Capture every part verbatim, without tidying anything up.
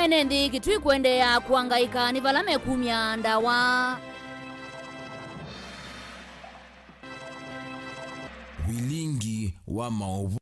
Ene nthĩ Kitui kũendeea kũangaĩka nĩ vala mekumya ndawa. Vilingi wa maũvoo.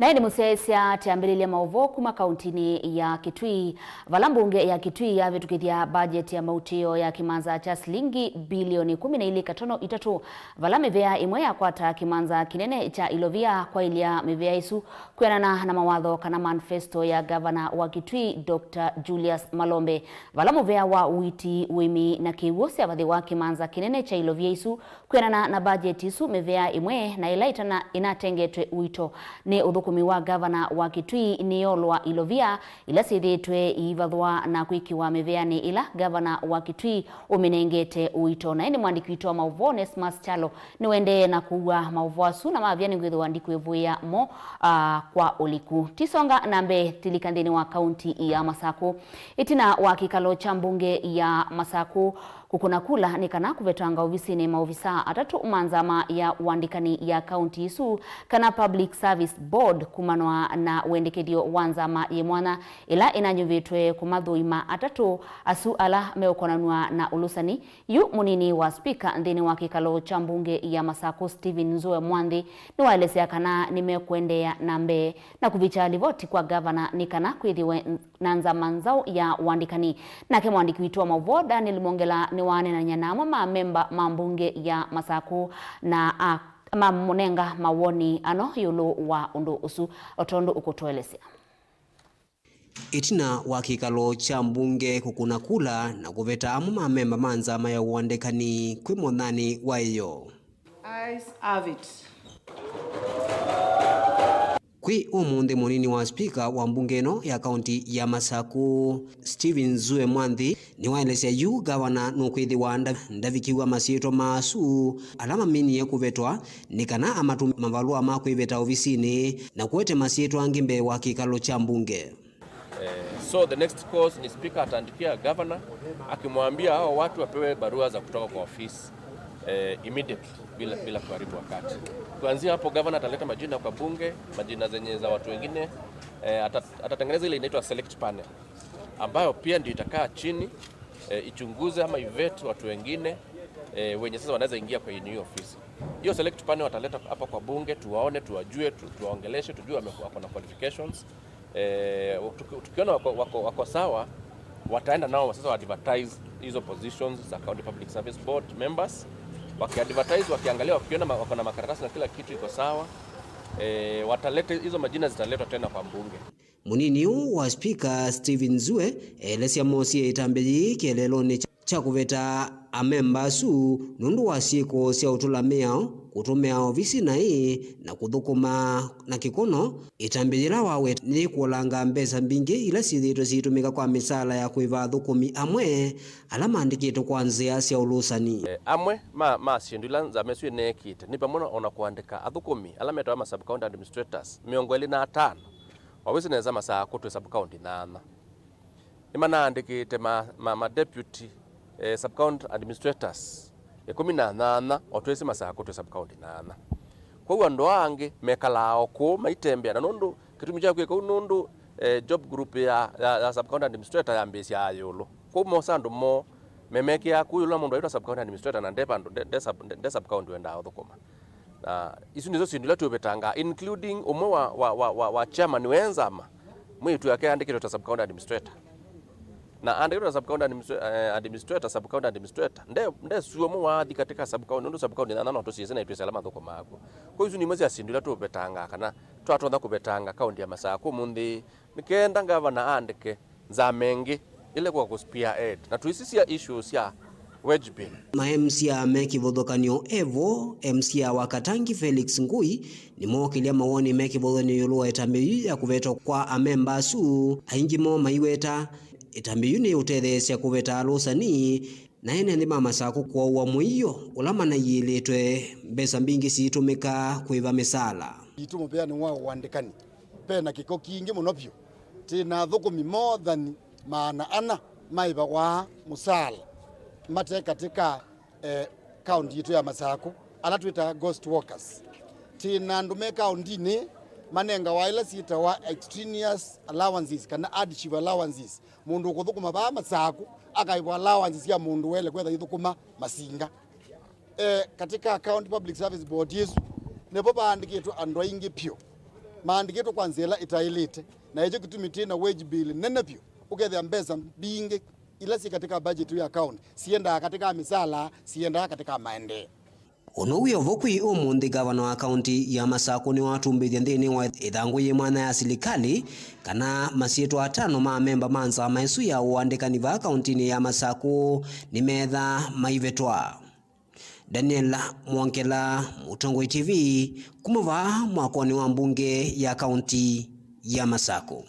Naĩ nĩ mũsyaĩĩsya, twambĩlĩlye maũvoo kuma kauntinĩ ya Kitui, vala mbunge ya Kitui yavĩtũkĩthya mbajeti ya mautĩo ya kĩmanza kya silingi bilioni kũmi na ilĩ katono itatũ, vala mĩvĩa ĩmwe yakwata kĩmanza kĩnene kya Ilovia kwaĩlya mĩvĩa ĩsu kwĩanana na mawatho kana manifesto ya ngavana wa Kitui, Doctor Julius Malombe, vala mũvĩa wa ũiiti, ũĩmi na kĩw'ũ syavathĩwa kĩmanza kĩnene kya Ilovia ĩsu kwĩanana na mbajeti ĩsu. Mĩvĩa ĩmwe na ĩla ĩtana ĩnatengetwe ũito nĩ ũthũkũmi wa ngavana wa Kitui nĩyolwa Ilovia, ila syĩthĩĩtwe iivathwa na kwĩkĩwa mĩvĩanĩ ĩla ngavana wa Kitui ũmĩnengete ũito. Naĩ nĩ mwandĩki witũ wa maũvoo Onesmus Kyalo nĩwaendee na kũua maũvoo asu, na mavya nĩngwĩthĩwa ndikwĩvũĩa mo, ah, kwa ũliku. Tisonga na mbee, tilika nthĩnĩ wa kaunti ya Masakũ. Ĩtina wa kĩkalo kya mbunge ya Masakũ kũkũna kula nĩ kana kũvetanga ovisinĩ maovisaa atatũ ma nzama ya ũandĩkani ya kaunti ĩsu, kana Public Service Board, kumanwa na wendekethyo wa nzama yĩ mwanya ĩla ĩnanyuvĩtwe kũmathũima atatũ asu ala meũkonanw'a na ũlũsani. Yu mũnini wa spika nthĩnĩ wa kĩkalo kya mbunge ya Masakũ, Stephen Nzue Mwanthi, nĩwaelesya kana nĩmekũendeea na mbee na kũvikya livoti kwa ngavana nĩ kana kwĩthĩwe na nzama nzaũ ya ũandĩkani. Nake mwandĩki witũ wa maũvoo, Daniel Mwongela, nĩwaneenany'a na amwe ma amemba ma mbunge ya Masakũ na a-, mamũnenga mawoni ano ĩũlũ wa ũndũ ũsu, o tondũ ũkũtũelesya. Ĩtina wa kĩkalo kya mbunge kũkũna kula na kũveta amwe ma amemba ma nzama ya ũandĩkani kwĩ mothanĩ wa ĩyoo. Ayes have it. Kwĩ ũmũnthĩ, mũnini wa spika wa mbunge ĩno ya kaunti ya Masakũ, Stephen Nzue Mwanthi, nĩwaelesya yu ngavana nũkwĩthĩwa nda-, ndavikĩw'a masyĩtwa ma asu ala maminie kũvetwa, nĩ kana amatũme mavalũa ma kwĩveta ovisinĩ na kũete masyĩtwa angĩ mbee wa kĩkalo kya mbunge. Eh, so the next course ni speaker ataandikia governor akimwambia hao watu wapewe barua za kutoka kwa ofisi, eh, immediately, bila, bila kuharibu wakati. Kuanzia hapo governor ataleta majina kwa bunge, majina zenye za watu wengine, eh, ata-, atatengeneza ile inaitwa select panel, ambayo pia ndio itakaa chini, eh, ichunguze ama ivet watu wengine, eh, wenye sasa wanaweza ingia kwa hiyo ofisi. Hiyo select panel wataleta hapa kwa bunge, tuwaone, tuwajue, tu-, tuwaongeleshe, tujue wame-, wako na qualifications. Eh, tuki-, tukiona wako, wako, wako sawa, wataenda nao sasa wa advertise hizo positions za County Public Service Board members. Wakiadvertise, wakiangalia, wakiona ma-, wako na makaratasi na kila kitu iko sawa, eh, watalete, hizo majina zitaletwa tena kwa mbunge. Mũnini ũũ wa spika, Stephen Nzue, elesya mosie ĩtambya yĩĩ kĩeleelonĩ kya kũveta amemba asu nũndũ wa syĩko sya ũtũla mĩao, kũtũmĩa ovisi naĩ, na kũthũkũma na kĩkono. Ĩtambya yĩla waweta nĩyĩkũlanga mbesa mbingĩ ila syĩthĩĩtwe syĩtũmĩka kwa mĩsaala ya kũĩva athũkũmi amwe ala maandĩkĩtwe kwa nzĩa sya ũlũsani. Eh, amwe ma, ma syĩndũ ila nzama ĩsu ĩneekĩte nĩ vamwe na ona kũandĩka athũkũmi ala metawa ma sub-county administrators mĩongo ĩlĩ na atano, wawĩsĩ nesa Masakũ twĩ sub-county nyanya. Nĩmanaandĩkĩte ma, ma, ma deputy, eh, sub-county administrators ĩkũmi na nyanya, o twĩsĩ Masakũ twĩ sub-county nyanya. Kwoou andũ aa angĩ mekalaa o kũu maitembea, na nũndũ kĩtumi kya kwĩka ũu nũndũ, eh, job group ya, ya, ya sub-county administrator yambĩĩsya ĩũlũ. Kwoou mosa andũ moo memekĩaa kũu ĩũlũ na mũndũ aitwa sub-county administrator na nde vandũ, nde, nde sub-, nde, nde sub-county wendaa ũthũkũma. Na isu nĩsyo syĩndũ ila tũvetangaa, including ũmwe wa, wa, wa, wa, wa chairman we nzama, mwĩĩtu wake andĩkĩtwe ta sub-county administrator. Na andĩkĩtwe ta sub-county administra-, eh, administrator, sub-county administrator. Nde, nde sure ũmwe wathi katika sub-county, nũndũ sub-county nyanya no tũsyĩsĩ na itwĩsĩ ala mathũkũmaa kw'o. Kwa isu nĩ imwe sya syĩndũ ila tũvetangaa kana twatonya kũvetanga kaunti ya Masakũ ũmũnthĩ, nĩ kenda ngavana aandĩke nzama ĩngĩ ĩla ĩkũka kũ spear head. Na tũisisya issue sya wage bill. Ma M C A me kĩvathũkany'o evo, M C A wa Katangi Felix Ngui nĩmookĩlya mawoni me kĩvathũkany'o ĩũlũ wa ĩtambya yĩu ya kũvetwa kwa amemba asu. Aingĩ moo maiweta ĩtambya yĩu nĩyĩũtetheesya kũveta alũsani na ene nthĩ ma Masakũ kũaũa mũio ũla manaiĩlĩtwe mbesa mbingĩ siitũmĩka kũĩva mĩsaala. Itũ mũvĩanĩ wa ũandĩkani, ve na kĩko kingĩ mũno vyũ. Twĩ na athũkũmi more than maana ana maĩvawa mũsaala mate katĩ ka, eh, kaunti yitũ ya Masakũ, ala twĩtaa ghost workers. Twĩ na andũ me kauntinĩ Manengawa ila syĩtawa extraneous allowances kana hardship allowances. Mũndũ ũkũthũkũma vaa Masaku akaĩvwa allowance sya mũndũ waĩle kwĩtha ithũkũma Masinga. E, katika County Public Service Board ĩsu, nĩvo vaandĩkĩtwe andũ aingĩ vyũ, maandĩkĩtwe kwa nzĩa ĩla ĩtaĩlĩte, na ĩkyo kĩtumi twĩ na wage bill nene vyũ, ũkethĩa mbesa mbingĩ ila syĩ katika budget ya county siendaa katika misala, siendaa katika maendeeo. Ũndũ wĩ o vo kwĩ ũmũnthĩ, ngavana wa kaunti ya Masaku nĩwatumbĩthya nthĩnĩ wa ĩthangũ yĩ mwanya ya silikalĩ kana masyĩtwa atano ma amemba ma nzama ĩsu ya ũandĩkani vaa kauntinĩ ya Masaku nĩmetha maivetwa. Daniel Mwongela, Mũtongoi T V, kuma vaa mwakonĩ wa mbunge ya kaunti ya Masaku.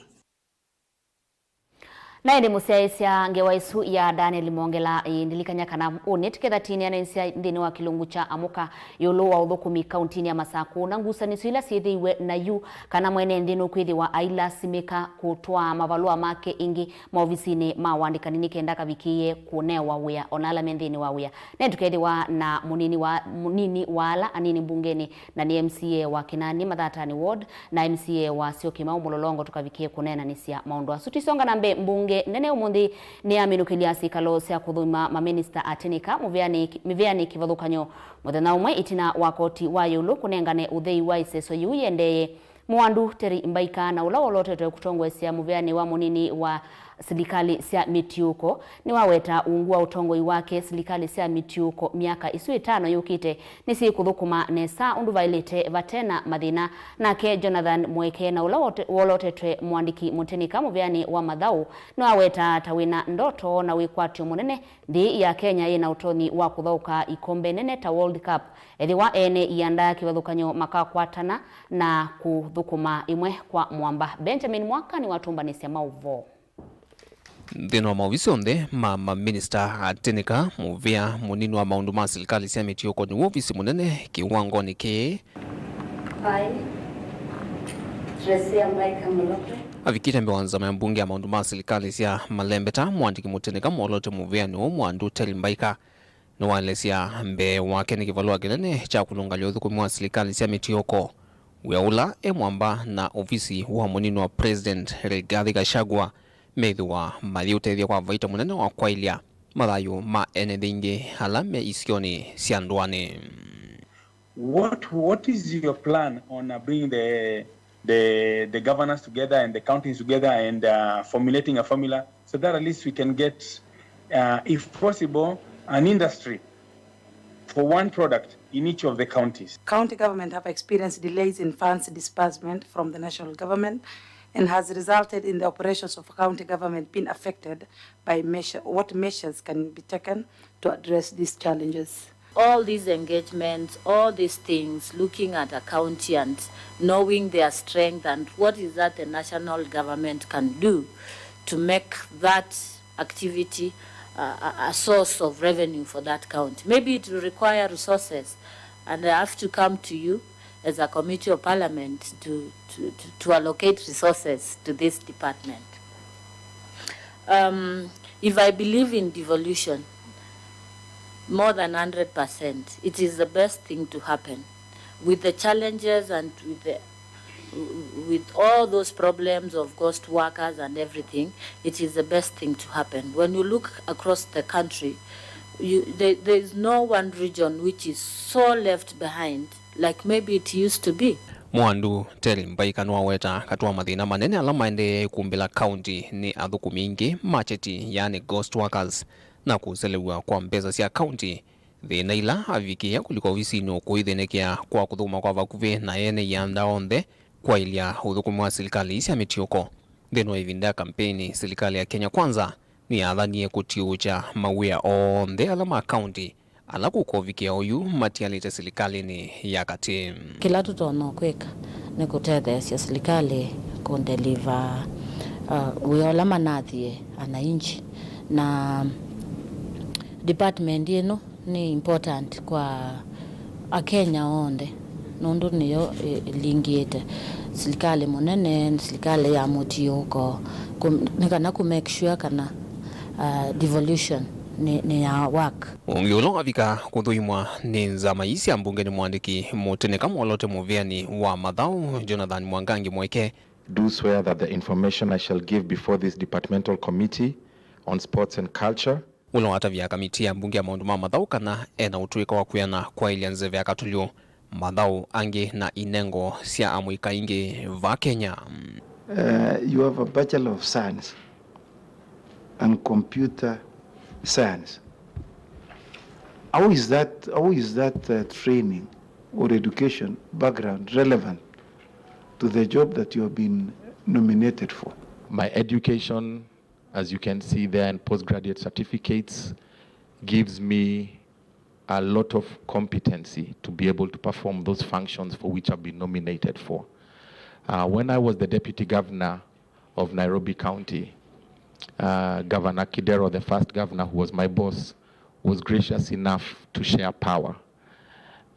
Na ĩndĩ mũsyaĩĩsya ngewa ĩsu ya Daniel Mwongela, ĩĩ, ndilikany'a kana ũnĩ tũketha tĩneanĩsya nthĩnĩ wa kĩlungu kya Amũka ĩũlũ wa ũthũkũmi kauntinĩ ya Masaku na ngusanĩsyo ila syĩthĩiwe na yu kana mwene nthĩ nũkwĩthĩwa ailasimĩka kũtwaa mavalũa make ĩngĩ maovisinĩ ma ũandĩkani nĩ kenda akavikĩĩe kũnewa wĩa ona ala me nthĩnĩ wa wĩa. Nĩ tũkethĩwa na mũnini wa, mũnini wa ala anini mbungenĩ na nĩ M C A wa Kinani Mathatani Ward, na M C A wa Syokimau Mũlolongo tũkavikie kũneenanĩsya maũndũ asu. Tũisonga na mbee, mbunge nene ũmũnthĩ nĩyaminũkĩlya syĩkalo sya kũthũima maminista atĩnĩka mũvĩanĩ, mĩvĩanĩ kĩvathũkany'o mũthenya ũmwe ĩtina wa koti wa ĩũlũ kũnengane ũthei wa ĩseso yĩu yĩendeeye. Mũandu Terry Mbaika, na ũla wolotetwe kũtongoesya mũvĩanĩ wa mũnini wa silikalĩ sya mĩtiũko, nĩwaweta ungu wa ũtongoi wake silikalĩ sya mĩtiũko myaka ĩsu ĩtano yũkĩte nĩsyĩkũthũkũma nesa ũndũ vaĩlĩte vate na mathĩna. Nake Jonathan Mweke, na ũla wote-, wolotetwe mũandĩki mũtĩnĩka mũvĩanĩ wa mathaũ, nĩwawetaa ta wĩna ndoto na wĩkwatyo mũnene nthĩ ya Kenya yĩna ũtonyi wa kũthaũka ikombe nene ta World Cup, ethĩwa ene ianda kĩvathũkany'o makakwatana na kũthũkũma ĩmwe kwa mwamba. Benjamin Mwaka nĩwatũmbanĩsya maũvoo. Nthĩnĩ wa maovisi onthe ma maminista atĩnĩka, mũvĩa mũnini wa maũndũ ma silikalĩ sya mĩtiũko nĩ wovisi mũnene kĩwangonĩ kĩĩ. Aye. Tresia Mbaika Mũloke. Avikĩte mbee wa nzama ya mbunge ya maũndũ ma silikalĩ sya malembeta, mũandĩki mũtĩnĩka mwolote mũvĩanĩ ũũ Mwandu Terry Mbaika. Nĩwaelesya mbee wake nĩ kĩvalũa kĩnene kya kũlũngalya ũthũkũmi wa silikalĩ sya mĩtiũko, wĩa ũla e mwamba na ovisi wa mũnini wa President Rigathi Gachagua methĩwa mayĩũtethya kwa vaita mũnene wa kwaĩlya mathayũ ma ene nthĩ ingĩ ala me isionĩ sya ndũanĩ. What, what is your plan on, uh, bringing the, the, the governors together and the counties together and, uh, formulating a formula so that at least we can get, uh, if possible, an industry for one product in each of the counties? County government have experienced delays in funds disbursement from the national government and has resulted in the operations of county government being affected by measure, what measures can be taken to address these challenges? All these engagements, all these things, looking at a county and knowing their strength and what is that the national government can do to make that activity, uh, a, a source of revenue for that county. Maybe it will require resources, and I have to come to you as a committee of parliament to, to, to, to allocate resources to this department. Um, if I believe in devolution, more than hundred percent, it is the best thing to happen. With the challenges and with the, with all those problems of ghost workers and everything, it is the best thing to happen. When you look across the country, you, there, there is no one region which is so left behind like maybe it used to be. Mwandu Terry Mbaika nĩwaweta katĩ wa mathĩna manene ala maendee kumbĩla kaunti nĩ athũkũmi aingĩ ma kyeti, yaani ghost workers, na kũselew'a kwa mbesa sya kaunti, thĩna ila avikĩĩa kũlika ovisinĩ ũkũithĩnĩkĩa kwa kũthũkũma kwa vakuvĩ na ene ianda onthe kwaĩlya ũthũkũmi wa silikalĩ sya mĩtiũko. Nthĩnĩ wa ĩvinda ya kampeini, silikalĩ ya Kenya Kwanza nĩyathanie kũtiũũkya mawĩa onthe ala ma kaunti ala kũkovikĩa oyu matialĩte silikalĩnĩ ya katĩ. Kĩla tũtonya kwĩka nĩ kũtetheesya silikalĩ kũndeliva, uh, wĩa ũla manathie ananchi. Na department ĩno nĩ important kwa Akenya onthe, nũndũ nĩyo ĩ-, ĩlingĩte silikalĩ mũnene, silikalĩ ya mũtiũko, kũ-, nĩ kana kũ make sure kana, uh, devolution nĩ, nĩ ya work. Ũngĩ ũla wavika kũthũimwa nĩ nzama ii sya mbunge nĩ mũandĩki mũtĩnĩka mwolote mũvĩanĩ wa mathaũ Jonathan Mwangangi Mweke. Do swear that the information I shall give before this departmental committee on sports and culture. Ũla watavya kamiti ya mbunge ya maũndũ ma mathaũ kana e na ũtũĩka wa kwĩana kwaĩlya nzeve ya katũlyũ mathaũ angĩ na inengo sya amũika aingĩ vaa Kenya. Uh, you have a Bachelor of Science and Computer Science. How is that, how is that uh, training or education background relevant to the job that you have been nominated for? My education, as you can see there, and postgraduate certificates gives me a lot of competency to be able to perform those functions for which I've been nominated for. Uh, when I was the deputy governor of Nairobi County, uh, Governor Kidero, the first governor who was my boss, was gracious enough to share power.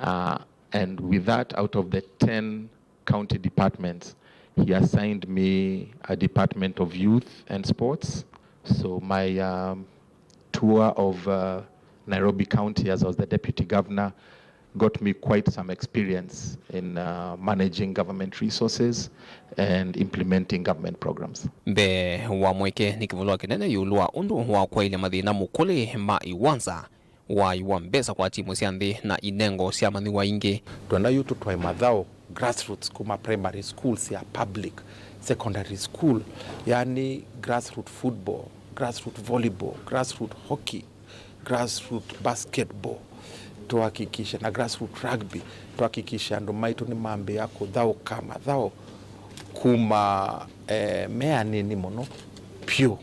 Uh, and with that, out of the ten county departments, he assigned me a department of youth and sports. So my um, tour of uh, Nairobi County as I was the deputy governor got me quite some experience in uh, managing government resources and implementing government programs. Mbee wa Mweke nĩ kĩvũlwa kĩnene ĩũlũ wa ũndũ wa kwaĩlya mathĩna mũkũlĩ ma iwanza, wai wa mbesa kwa timũ sya nthĩ, na inengo sya amanyĩw'a aingĩ. Twenda yu tũtwae mathaũ grassroots kuma primary schools ya public, secondary school, yani grassroot football, grassroot volleyball, grassroot hockey, grassroot basketball, tuhakikishe na grassroot rugby, tuhakikishe andũ maitũ nĩmambĩĩa kũthaũka mathaũ kuma eh, me anini mũno pyũ.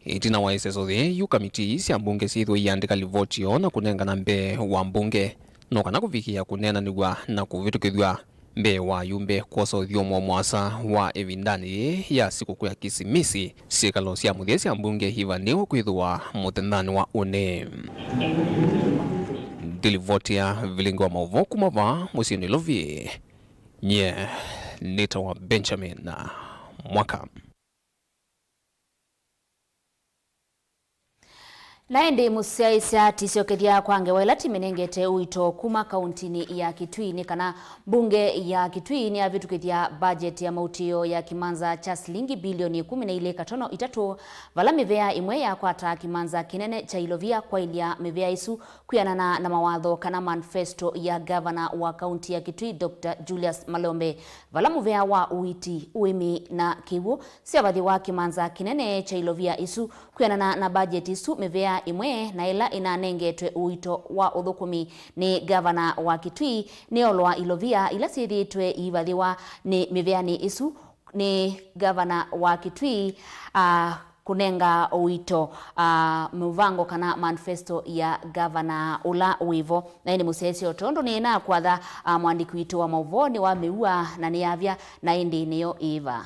Ĩtina wa ĩseso yĩĩ, yu kamiti ii sya mbunge syĩthĩwa iandĩka livoti yoo na kũnengana mbee wa mbunge, no kana kũvikĩa kũneenanĩw'a na kũvĩtũkĩthw'a mbee wa ayumbe kwosa ũthyũmũo mũasa wa ĩvindanĩ yĩĩ ya sikũkũ ya Kisimisi. Syĩkalo sya mũthya sya mbunge ivanĩĩwe kwĩthĩwa mũthenyanĩ wa ũnĩ. Ndilivotia vilingi wa maũvoo kuma vaa mũsyĩ Nairobi, nyie nĩtawa Benjamin Mwaka. Na ĩndĩ mũsyaĩĩsya tisyokethya kwa ngewa ĩla tĩmĩnengete ũito kuma kauntinĩ ya Kitui nĩ kana mbunge ya Kitui nĩyavĩtũkĩthya budget ya mautĩĩo ya kĩmanza kya silingi bilioni ĩkũmi na ilĩ katono itatũ, vala mĩvĩa ĩmwe yakwataa kĩmanza kĩnene kya Ilovia kwaĩlya mĩvĩa ĩsu kwĩanana na mawatho kana manifesto ya ngavana wa kaunti ya Kitui, Doctor Julius Malombe, vala mũvĩa wa ũiiti, ũĩmi na kĩw'ũ syavathĩwa kĩmanza kĩnene kya ilovia isu. Kwĩanana na mbajeti ĩsu, mĩvĩa ĩmwe na ĩla ĩnanengetwe ũito wa ũthũkũmi nĩ ngavana wa Kitui nĩ olo wa ilovia ila syĩthĩĩtwe iivathĩwa nĩ mĩvĩanĩ ĩsu nĩ ngavana wa Kitui, a, kũnenga ũito, a, mũvango kana manifesto ya ngavana ũla wĩvo. Na ĩndĩ mũsyaĩĩsya, o tondũ nĩnakwatha, a, mũandĩki witũ wa maũvoo nĩwamĩua na nĩyavya, na ĩndĩ nĩyo ĩva.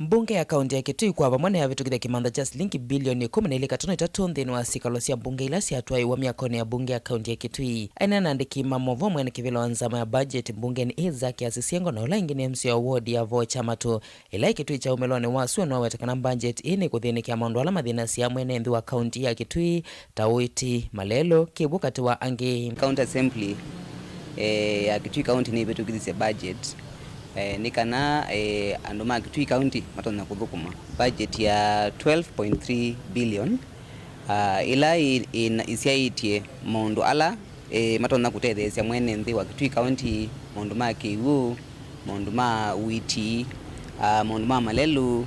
Mbunge ya kaunti ya Kitui kwa vamwe nĩyavĩtũkĩthya kĩmantha kya silingi bilioni ĩkũmi na ilĩ katono itatũ nthĩnĩ wa syĩkalo sya mbunge ila syatwaĩwa myakonĩ ya mbunge ya kaunti ya Kitui. Aineena na andĩki ma maũvoo, mwene kĩvĩla wa nzama ya budget mbungeni ĩ Zacchaeus Syengo na ũla ĩngĩ nĩ M C A wa ward ya Vocha Matũ, ĩla ĩ Kitui kya ũmĩlonĩ wa sua, nĩwaweta kana budget ĩĩ nĩkũthĩnĩkĩa maũndũ ala mathĩnasya mwene nthĩ wa kaunti ya Kitui, ta ũiiti, malelũ, kĩw'ũ, katĩ wa angĩ. County Assembly, eh, ya Kitui County nĩvĩtũkĩthisye budget, eh, nĩ kana, eh, andũ ma Kitui County matonya kũthũkũma. Budget ya twelve point three billion, ah, ĩla ĩ, ĩ, ĩsyaĩtye maũndũ ala, eh, matonya kũtetheesya mwene nthĩ wa Kitui County, maũndũ ma kĩw'ũ, maũndũ ma ũiiti, ah, maũndũ ma malelũ,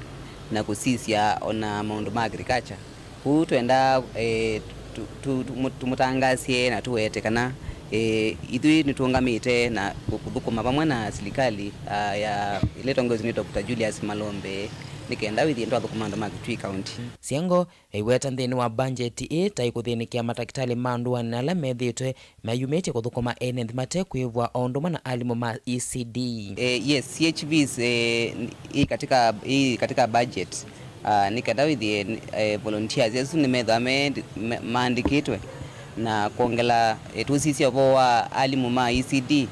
na kũsisya ona maũndũ ma agriculture. Kwoou twenda, eh, tu, tu, tu, tũmũtangaasye na tũwete kana, eh, ithui nĩtũũngamĩte na kũ-, kũthũkũma vamwe na silikalĩ, ah, ya, ĩla ĩtongoesye nĩ Doctor Julius Malombe, nĩ kenda wĩthĩe nĩtwathũkũma andũ ma Kitui County. Syengo aiweta nthĩnĩ wa mbanjeti ĩĩ ta ĩkũthĩnĩkĩa matakĩtalĩ ma ndũanĩ na ala methĩĩtwe mayumĩtye kũthũkũma ene nthĩ mate kwĩvwa, o ũndũ ũmwe na alimũ ma E C D. Eh, yes, C H Vs, eh, ĩ katika, ĩ katika budget. Ah, nĩ kenda wĩthĩe, eh, volunteers asu nĩmethĩwa me, me, maandĩkĩtwe na kwongela, eh, tũsisye ũvoo wa alimũ ma E C D.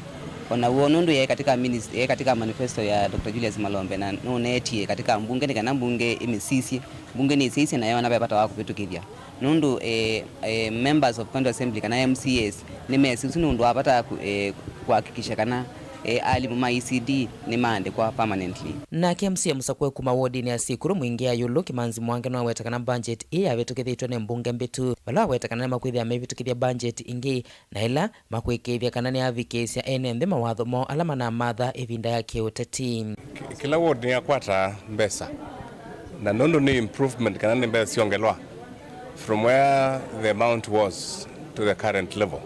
Ona w'o nũndũ yaĩ katika minis-, yaĩ katika manifesto ya Doctor Julius Malombe na nũneetie katika mbunge nĩ kana mbunge ĩmĩsisye. Mbunge nĩsyaisye na yoona ve vata wa kũvĩtũkĩthya, nũndũ, eh, eh, members of County Assembly kana M C As nĩmesĩ ũsu nĩ ũndũ wa vata ku-, eh, kũhakikisha kana, eh, alimũ ma E C D nĩmaandĩkwa permanently. Nake M C A mũsakũe kuma wodinĩ ya Sikuru Mwingĩ ya Yũlũ, Kĩmanzi Mwange, nĩwaweta kana budget ĩĩ yavĩtũkĩthĩtw'e nĩ mbunge mbĩtu, vala waweta kana nĩmakwĩthĩa mevĩtũkĩthya budget ĩngĩ, na ĩla makwĩkĩĩthya kana nĩyavikĩĩsya ene nthĩ mawatho moo ala manamatha ĩvinda ya kĩũteti. Kĩla ward nĩyakwata mbesa, na nũndũ nĩ improvement kana nĩ mbesa syongelwa from where the amount was to the current level,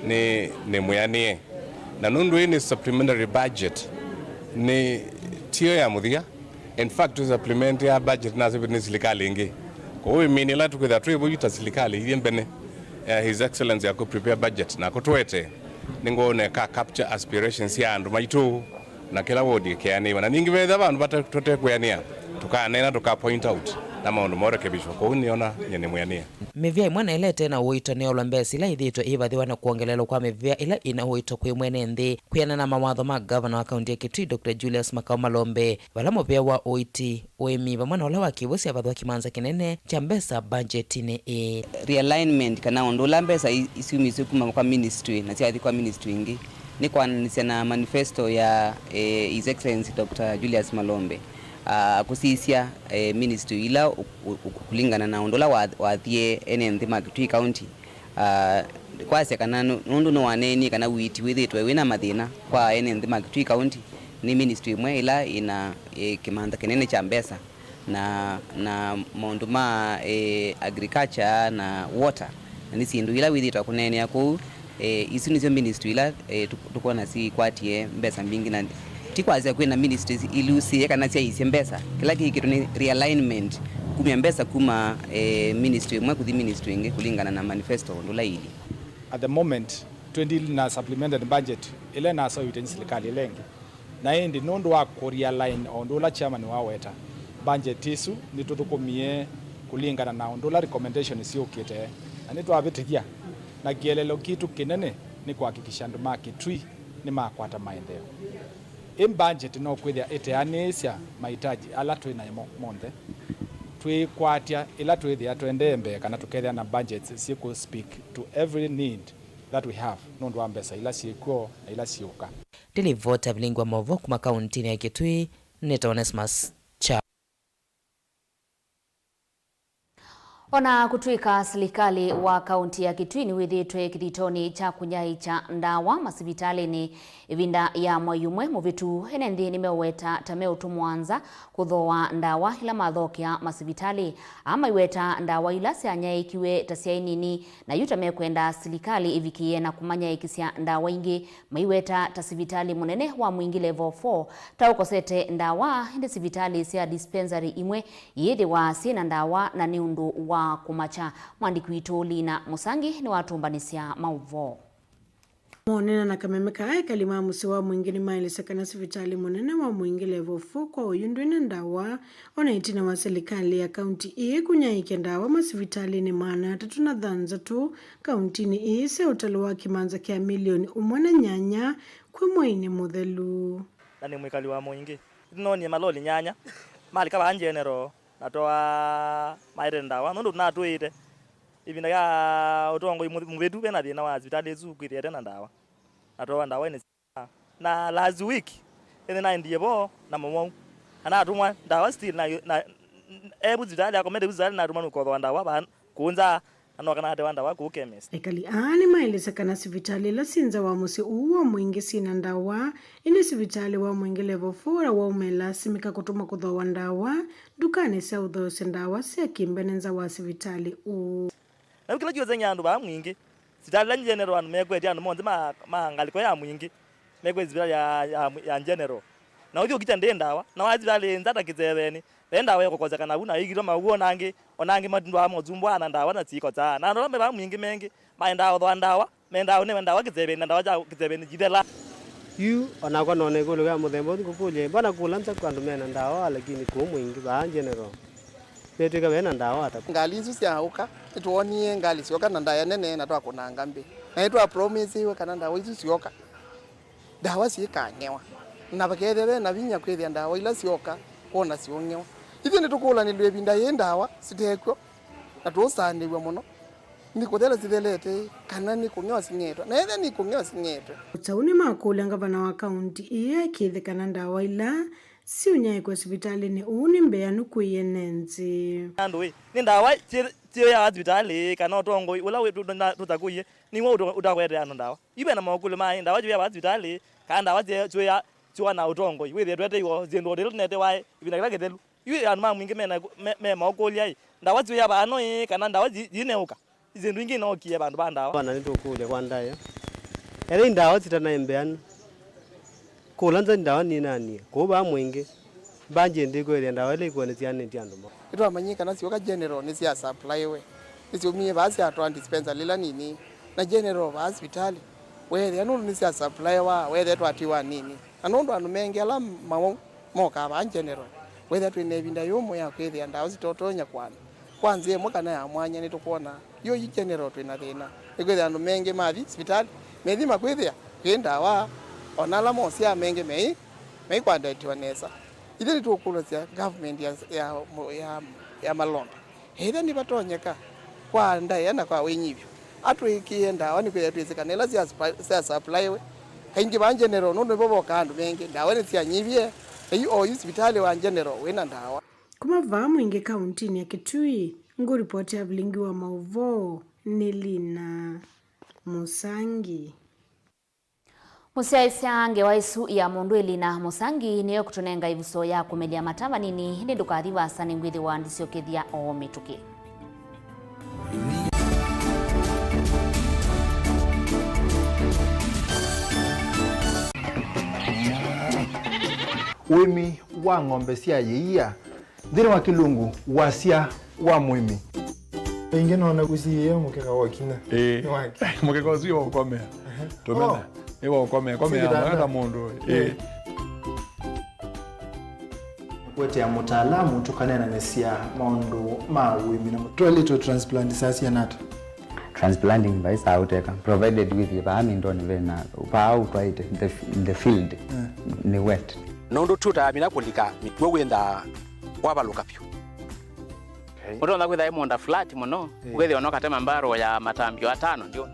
nĩ, nĩ mwĩanĩe. Na nũndũ ĩĩ nĩ supplementary budget, nĩ tiyo ya mũthia. In fact, tũ supplement ya budget nasĩvĩtwe nĩ silikalĩ ĩngĩ. Kwoou ĩmĩnĩ ĩla tũkwĩthĩwa twĩ vau ta silikalĩ ithyĩ mbene, eh, His Excellency akũ prepare budget na kũtũete, nĩngwona ĩka capture aspirations sya andũ maitũ na kĩla ward ĩkeanĩwa. Na ningĩ vethĩwa vandũ vate-, tũtekwĩanĩa, tũkaneena, tũka point out na maũndũ morekebishwa. Kwoou nĩona nyie nĩ mwĩanĩe. Mĩvĩa ĩmwe na ĩla ĩte na ũito nĩyolwa mbesa ila ĩthĩĩtwe ĩivathĩwa na kwongelelwa kwa mĩvĩa ĩla ĩna ũito kwĩ mwene nthĩ, kwĩanana na mawatho ma ngavana wa kaunti ya Kitui, Doctor Julius Makau Malombe, vala mũvĩa wa ũiti, ũĩmi vamwe na ũla wa kĩw'ũ syavathwa kĩmanza kĩnene kya mbesa mbanjetinĩ ĩĩ. Realignment, kana ũndũ ũla mbesa i-, isyumisye kuma kwa ministry na syathi kwa ministry ĩngĩ, nĩ kwananĩsya na manifesto ya, eh, His Excellency Doctor Julius Malombe, ah, kũsisya, eh, ministry ila ũ-, ũ-, ũ-, kũlingana na ũndũ ũla wa-, wathie ene nthĩ ma Kitui County. Ah, kwasya kana nũ-, nũndũ nĩwaneenie kana ũiiti wĩthĩĩtwe wĩna mathĩna kwa ene nthĩ ma Kitui County, nĩ ministry ĩmwe ĩla ĩna, eh, kĩmantha kĩnene kya mbesa na, na maũndũ ma, eh, agriculture na water, na nĩ syĩndũ ila wĩthĩĩtwe kũneenea kũu. Eh, isu nĩsyo ministry ila, eh, tũ-, tũkwona sikwatie mbesa mbingĩ, na ti kwasya kwĩna ministries ilusĩe kana syaisye mbesa. Kĩla kĩkĩtwe nĩ realignment, kumya mbesa kuma, eh, ministry ĩmwe kũthi ministry ĩngĩ kũlingana na manifesto ũndũ ũla iilyĩ. At the moment, twĩ deal na supplemented budget ĩla ĩnaseũvĩtw'e nĩ silikalĩ ĩla ĩngĩ. Na ĩndĩ nũndũ wa kũ realign o ũndũ ũla chairman waweta, budget ĩsu nĩtũthũkũmie kũlingana na ũndũ ũla recommendation syũkĩte, na nĩtwavĩtĩthya, na kĩeleelo kitũ kĩnene nĩ kũhakikisha andũ ma Kitui nĩmakwata maendeeo. Ĩ budget no kwĩthĩa ĩteanĩĩsya mahitaji ala twĩ nayo mo-, monthe. Twĩkwatya ĩla twĩthĩa tũendee mbee kana tũkethĩa na budgets syĩkũ speak to every need that we have nũndũ wa mbesa ila syĩkw'o na ila syĩũka. Ndĩlivota vilingi wa maũvoo kuma kauntinĩ ya Kitui, nĩtawa Onesmus Kya. O na kũtw'ĩka silikalĩ wa kaunti ya Kitui nĩwĩthĩĩtwe kĩthitonĩ kya kũnyaĩĩkya ndawa masivitalĩnĩ ĩvinda ya mwei ũmwe mũvĩtu, ene nthĩ nĩmeũweta ta meũtũmwa nza kũthooa ndawa ila mathokea masivitalĩ. Aa maiweta ndawa ila syanyaĩĩkiwe ta syaĩ nini, na yu ta mekwenda silikalĩ ĩvikĩĩe na kũmanyaĩĩkĩsya ndawa ingĩ, maiweta ta sivitalĩ mũnene wa Mwingĩ Level four ta ũkosete ndawa, ĩndĩ sivitalĩ sya dispensary imwe iĩthĩwa syĩ na ndawa na nĩ ũndũ wa kũmakya. Mwandĩki witũ Lina Mũsangi nĩwatũmbanĩsya maũvoo. Maũneena na kameme kaa, ekali ma mũsyĩ wa Mwingĩ nĩmaelesya kana sivitalĩ mũnene wa Mwingĩ Level four kwa oyu ndwĩna ndawa, o na ĩtina wa silikalĩ ya kaunti ĩĩ kũnyaĩĩkya ndawa masivitalĩnĩ maana atatũ na thanthatũ kauntinĩ ĩĩ sya ũtalo wa kĩmanza kya milioni ũmwe na nyanya kwĩ mweinĩ mũthelu. Na nĩ mwĩkali wa Mwingĩ. Nĩnoonie maloli nyanya malika vaa General, na twaa maete ndawa, nũndũ tũnatwĩĩte ĩvinda ya ũtongoi mũth-, mũvĩtu ve na thĩna wa sivitalĩ ĩsu kwĩthĩa ĩte na ndawa, na twaa ndawa ĩnĩ. Na last week, ĩnĩ naendie vo na mũmwau, na natũmwa ndawa still, na, na, e vu sivitalĩ, akomete vu sivitalĩ, natũmwa nũkothoa ndawa vaa kũũ nza, na noka natewa ndawa kũũ chemist. Ekali aa nĩmaelesya kana sivitalĩ ila syĩ nza wa mũsyĩ ũũ wa Mwingĩ syĩ na ndawa, ĩndĩ sivitalĩ wa Mwingĩ Level four ũla waumĩla simĩka kũtũmwa kũthooa ndawa ndukanĩ sya ũthoosya ndawa sya kĩmbene nza wa sivitalĩ ũũ. Na yu kĩla kĩũseng'ya andũ vaa Mwingĩ, sivitalĩ ila general andũ mekwetye andũ monthe ma, ma ngalĩko ya Mwingĩ, mekwetye sivitalĩ ya, ya, ya general. Na ũthi ũkita ndĩ ndawa, na wa sivitalĩ nza ta Kĩsevenĩ, ve ndawa ĩkũkosekana vu, na ĩkitwa maw'o, o na angĩ, o na angĩ matindwaa mosumbwa na ndawa na syĩkosaa. Na andũ ala me vaa Mwingĩ mengĩ, maendaa kũthooa ndawa, mendaa kũnewa ndawa Kĩsevenĩ, na ndawa sya Kĩsevenĩ syithela. Yu o nakwa nona ĩkũlyo ya mũthemba ũsu ngũkũlya, mbona kũla nza kwĩ andũ mena ndawa, lakini kũũ Mwingĩ vaa general vetw'ĩka ve na ndawa ata? Ngalĩ isu sya ũka, nĩtwoonie ngalĩ syoka na ndaya nene na twakũnanga mbĩ. Na nĩtwapromisiwe kana ndawa isu syoka, ndawa syĩkang'ewa. Na vakethĩa ve na vinya kwĩthĩa ndawa ila syoka, kwona syong'ewa. Ithyĩ nĩtũkũlanĩlw'e ĩvinda yĩĩ ndawa sitekw'o, na tũũsaanĩw'a mũno. Nĩ kũthela sithelete, kana nĩ kũng'ewa sing'etwe? Na ethĩa nĩ kũng'ewa sing'etwe. O ta ũu nĩmakũlya ngavana wa kaunti ĩĩ akĩĩthye kana ndawa ila siũnyaĩĩkwa sivitalĩnĩ ũũ nĩ mbeanu kwĩ ene nthĩ. Andũ ĩ, nĩ ndawa syĩ-, syĩawa sivitalĩ kana ũtongoi ũla wĩ-, tũ-, tũ-, tũtakũie nĩw'o ũta-, ũtakũetea andũ ndawa? Yu ve na makũlyo ma ĩ, ndawa syĩawa sivitalĩ kana ndawa syĩ-, syĩya-, syĩwa na ũtongoi? Wĩthĩe tweteeiwe syĩndũ o ta ila tũnetewae ĩvinda kĩla kĩthelu. Yu andũ ma mwingĩ mena, me, me maũkũlya ĩ, ndawa syĩawa vano ĩ, kana ndawa yi-, yĩneũka? Syĩndũ ingĩ inokie vandũ va ndawa. Wana nĩtũkũlya kwa ndaĩa. Ethĩwa ndawa sitanaĩ mbeanu, kũla nza ndawa nĩnanie. Kũu vaa mwingĩ, mbanjie ndĩkwĩthĩa ndawa ila ikuo nĩsyaanĩtye andũ moo. Nĩtwamanyie kana syoka general nĩsyasupplyiwe. Nĩsyaumie vaa syatwaa dispensary ila nini. Na general vaa sivitalĩ, weethĩa nũndũ nĩsyasupplyiwa, weethĩa twatiwa nini. Na nũndũ andũ mengĩ ala mawau mokaa vaa general, weethĩa twĩ na ĩvinda yũmũ ya kwĩthĩa ndawa sitotonya kũanwa. Kwa nzĩa ĩmwe kana ya mwanya, nĩtũkwona yu yu general twĩ na thĩna, nĩkwĩthĩa andũ mengĩ mathi sivitalĩ, methima kwĩthĩa kwĩ ndawa, o na ala mosyaa mengĩ mei, meikwandetiwa nesa. Ithyĩ nĩtũkũlasya government ya, ya, ya, ya malomba. Ethĩwa nĩvatonyeka kwa ndaĩa na kwa wĩnyivyo, atwĩkĩe ndawa nĩkwĩthĩa twĩsĩ kana ila sya supplyiwe. Kaingĩ vaa general, nũndũ nĩvo vokaa andũ mengĩ, ndawa nĩsyanyivie, na yu oyu sivitalĩ wa general wĩna ndawa. Kuma vaa mwingĩ kauntinĩ ya Kitui, ngũripoti ya vilingi wa maũvoo nĩ Lina Mũsangi. Mũsyaĩĩsya ngewa ĩsu ya mũndũ Elina Mũsangi nĩyo ĩkũtũnenga ĩvuso ya kũmelya mata vanini, ĩndĩ ndũkathi vaasa, nĩngwĩthĩwa ndisyokethya o mĩtũkĩ. Ũĩmi wa ng'ombe sya yĩia. Nthĩnĩ wa Kĩlungu, wasya wa mũĩmi. Ĩngĩ nona kũsiĩĩa mũkeka wa kinya. Ĩĩ. Nĩ wake. Mũkeka ũsu nĩ wa ũkomea. Tũmena. Oh. Nĩ wa ũkomea. Komea kitanda. Mwana mũndũ. Ĩĩ. Ĩĩ. Kũetea mũtaalamu tũkaneenanĩsya maũndũ ma ũĩmi na mũ-, toilet transplant sasya nata? Transplanting vai saa ũteka, provided wĩthĩe vaa mindoni vena, vaa ũtwaĩte, the, the field, eh, nĩ wet. Nũndũ tũtaamina kũlika mĩkw'ũ wĩnthaa wavalũka vyũ. Okay. Ũtonya kwĩtha ĩ mũũnda flat mũno, eh, ũkethĩa no katema mbarũ ya matambio atano ndio. Aha.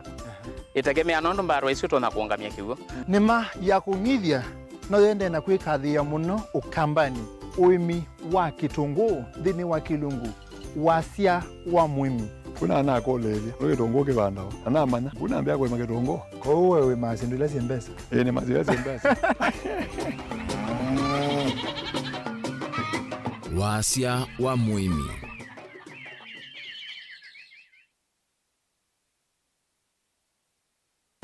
Ĩtegemea nũndũ mbarũ isu ũtonya kũũngamya kĩw'ũ. Nĩma ya kũng'ithya no yendee na kwĩkathĩĩa mũno Ũkambanĩ, ũĩmi wa kĩtũngũũ nthĩnĩ wa Kĩlungu. Wasya wa mũĩmi. Kuna anakũlĩĩlye, nĩ kĩtũngũũ kĩvandawa? Na namanya, kuna ambĩa kũĩma kĩtũngũũ. Kwoou we wĩmaa syĩndũ ila syĩ mbesa? Ĩĩ, nĩmaa syĩndũ ila syĩ mbesa. Wasya wa mũĩmi.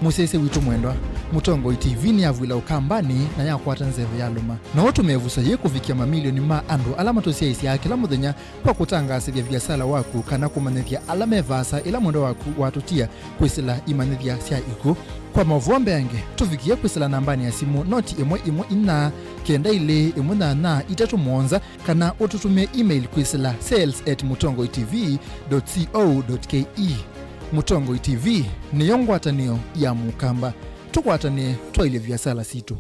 Mũsyaĩĩsya witũ mwendwa, Mũtongoi T V nĩyavw'ĩla Ũkambanĩ na yakwata nzeve ya lũma. No ũtũme ĩvuso yĩĩ kũvikĩa mamilioni ma andũ ala matũsyaĩĩsyaa kĩla mũthenya kwa kũtangaasĩthya viasala waku kana kũmanyĩthya ala me vaasa ĩla mwendwa waku watũtia kwĩsĩla imanyĩthya sya ikw'ũ. Kwa maũvoo mbeange, tũvikĩe kwĩsĩla nambanĩ ya simũ noti ĩmwe ĩmwe inya, kenda ilĩ ĩmwe nyanya itatũ mũonza, kana ũtũtũmĩe email kwĩsĩla sales at mũtongoi T V dot co dot K E. Mũtongoi T V nĩyo ngwatanĩo ya Mũkamba. Tũkwatanĩe twaĩlye viasala sitũ.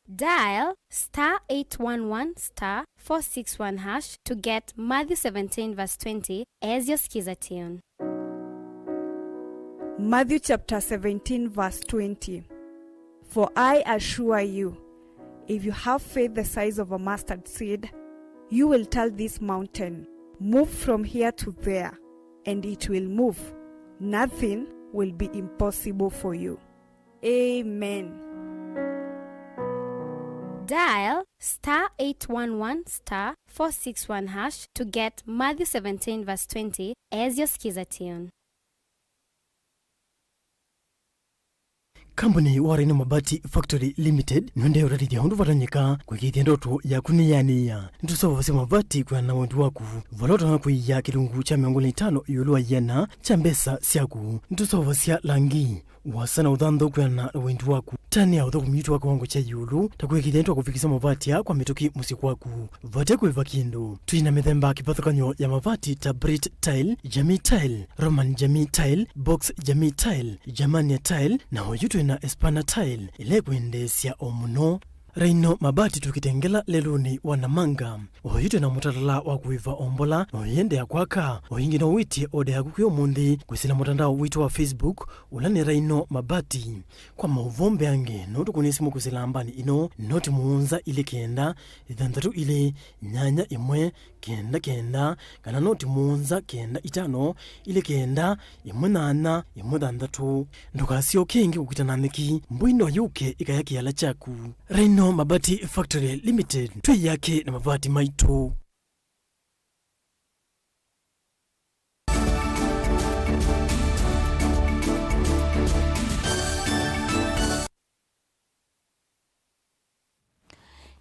Dial star eight one one star four six one hash to get Matthew seventeen verse twenty as your skiza tune. Matthew chapter seventeen verse twenty. For I assure you, if you have faith the size of a mustard seed, you will tell this mountain, "Move from here to there," and it will move. Nothing will be impossible for you. Amen. Dial star eight one one star four six one hash to get Matthew seventeen verse twenty as your skiza tune. Kambuni wa Rhino Mabati Factory Limited nĩwendee ũtatĩthya ũndũ vatonyeka kwĩkĩĩthya ndoto yaku nĩyanĩĩa. Nĩtũseũvasya mavati kwĩana na wendi waku, vala ũtonya kũia kĩlungu kya mĩongo ĩlĩ na itano ĩũlũ wa ĩana kya mbesa syaku. Nĩtũseũvasya langi, wasa na ũthanthũ kwĩana na wendi waku. Tanĩa ũthũkũmi witũ wa kĩwango kya ĩũlũ, ta kũĩkĩĩthya nĩtwakũvikĩsya mavati aa kwa mĩtũkĩ mũsyĩ kwaku. Vate kũĩva kĩndũ. Twĩ na mĩthemba kĩvathũkany'o ya mavati ta Brit Tile, Jamii Tile, Roman Jamii Tile, Box Jamii Tile, Germania Tile, na oyu twĩ na Espana Tile, ĩla ĩkwendeesya o mũno. Raino Mabati tũkĩtengela lelũnĩ wa Namanga. Oyu twĩ na mũtalala wa kũĩva ombola, na ũyĩendeea kwaka. O ĩngĩ no wĩtye oda yaku kwĩ ũmũnthĩ kwĩsĩla mũtandao witũ wa Facebook, ũla nĩ Raino Mabati. Kwa maũvoo mbeange, no tũkũnĩe simũ kwĩsĩla nambani ĩno, noti mũonza ilĩ kenda, ĩthanthatũ ilĩ, nyanya ĩmwe, kenda kenda, kana noti mũonza kenda itano, ilĩ kenda, ĩmwe nyanya, ĩmwe thanthatũ. Ndũkasyoke ĩngĩ kũkita na nyeki, mbũi no yũke ĩkaya kĩala kyaku. Rhino Mabati Factory Limited, twĩ yake na mavati maitũ.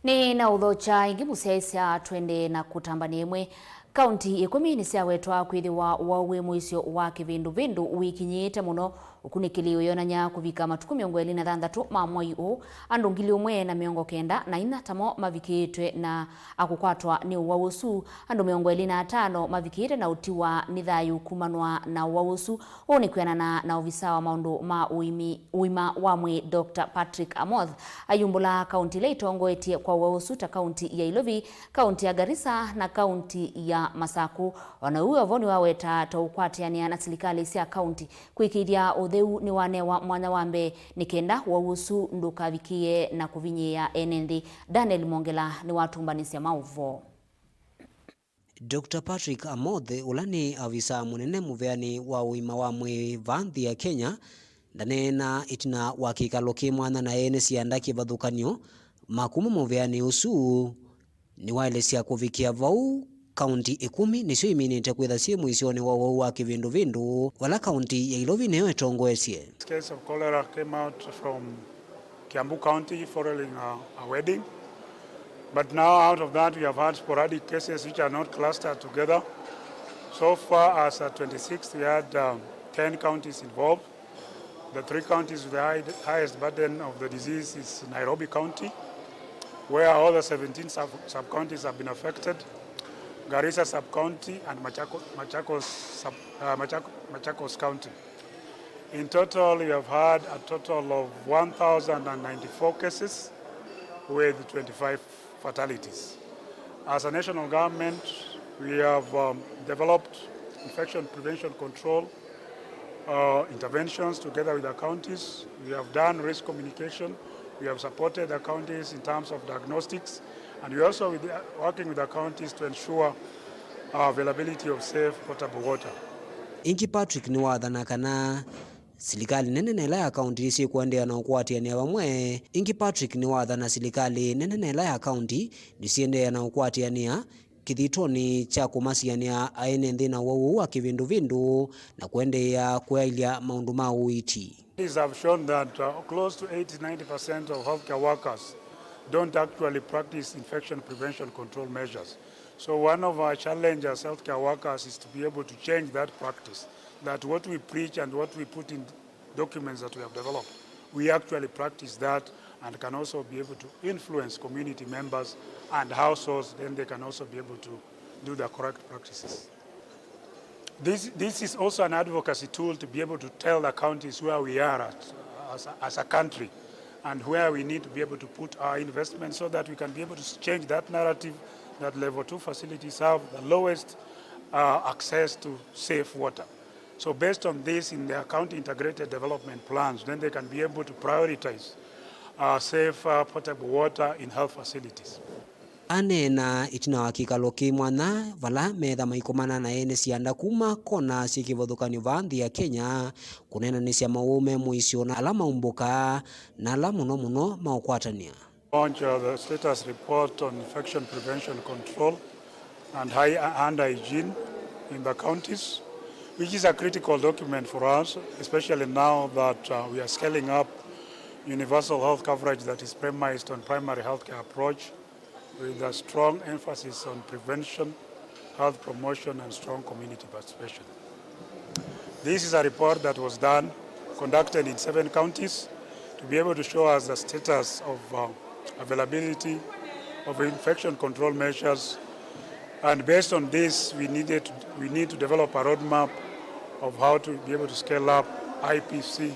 Nĩ na ũthokya ĩngĩ mũsyaĩĩsya twende na kũtambania ĩmwe. Kaunti ĩkũmi nĩsyawetwa kwĩthĩwa ũwau wĩ mũisyo wa kĩvĩndũvĩndũ wĩkinyĩĩte mũno. Ũkunĩkĩli ũyonany'a kũvika matukũ mĩongo ĩlĩ na thanthatũ ma mwai ũũ, andũ ngili ũmwe na mĩongo kenda na inya tamo mavikĩĩtwe na akũkwatwa nĩ ũwau ũsu. Andũ mĩongo ĩlĩ na atano mavikĩĩte na ũtiwa nĩ thayũ kumanwa na ũwau ũsu. Ũũ nĩ kwĩanana na ovisa wa maũndũ ma ũimi, ũima wa mwĩĩ, Doctor Patrick Amoth, ayumbũla kaunti ila itongoetye kwa ũwau ũsu ta kaunti ya Ilovi, kaunti ya Garissa na kaunti ya Masaku. O na ũu, Avo nĩwaweta ta ũkwatĩanĩa na silikalĩ sya kaunti kwĩkĩĩthya ũtheu nĩwanewa mwanya wa mbee nĩ kenda ũwau ũsu ndũkavikĩe na kũvinyĩĩa ene nthĩ. Daniel Mongela nĩwatũmbanĩsya maũvoo. Doctor Patrick Amoth, ũla nĩ avisa mũnene mũveanĩ wa ũima wa mwĩĩ vaa nthĩ ya Kenya, ndaneenaa ĩtina wa kĩkalo kĩ mwanya na ene syanda kĩvathũkany'o ma kuma mũveanĩ ũsu. Nĩwaelesya kũvikĩa vau, kaunti ĩkũmi nĩsyo iminĩte kwĩtha syĩ mũisyonĩ wa ũwau wa kĩvĩndũvĩndũ, vala kaunti ya Ilovi nĩyo ĩtongoesye. This case of cholera came out from Kiambu County following a, a wedding. But now, out of that, we have had sporadic cases which are not clustered together. So far as at twenty-sixth, we had, um, ten counties involved. The three counties with the high, highest burden of the disease is Nairobi County, where all the seventeen sub, sub-counties have been affected, Garissa sub-county, and Machako-, Machakos sub, uh, Machako-, Machakos County. In total, we have had a total of one thousand and ninety-four cases with twenty-five fatalities. As a national government, we have, um, developed infection prevention control, uh, interventions together with the counties. We have done risk communication. We have supported the counties in terms of diagnostics. And we also with, uh, working with the counties to ensure, uh, availability of safe potable water. Ĩngĩ Patrick nĩwathana kana silikalĩ nene na ĩla ya kaunti nĩsyĩkũendeea na ũkwatĩanĩa vamwe. Ĩngĩ Patrick nĩwathana silikalĩ nene na ĩla ya kaunti nĩsyĩendeea na ũkwatĩanĩa kĩthitonĩ kya kũmasianĩa aene nthĩ na ũwau ũũ wa kĩvĩndũvĩndũ na kũendeea kũyaĩlya maũndũ ma ũiiti. Studies have shown that, uh, close to eighty, ninety percent of healthcare workers don't actually practice infection prevention control measures. So one of our challenges as healthcare workers is to be able to change that practice, that what we preach and what we put in documents that we have developed, we actually practice that and can also be able to influence community members and households, then they can also be able to do the correct practices. This, this is also an advocacy tool to be able to tell the counties where we are at, as a, as a country, and where we need to be able to put our investment so that we can be able to change that narrative that level two facilities have the lowest, uh, access to safe water. So based on this, in their county integrated development plans, then they can be able to prioritize, uh, safe, uh, potable water in health facilities. Aneena ĩtina wa kĩkalo kĩ mwanya vala metha maikomana na ene syanda kuma kona syĩ kĩvathũkany'o vaa nthĩ ya Kenya, kũneenanĩsya mawau me mũisyo na ala maumbũka na ala mũno mũno maũkwatanĩa. Launch of the status report on infection prevention control and high, hand hygiene in the counties, which is a critical document for us, especially now that, uh, we are scaling up universal health coverage that is premised on primary healthcare approach with a strong emphasis on prevention, health promotion, and strong community participation. This is a report that was done, conducted in seven counties to be able to show us the status of, uh, availability of infection control measures. And based on this, we needed, we need to develop a roadmap of how to be able to scale up I P C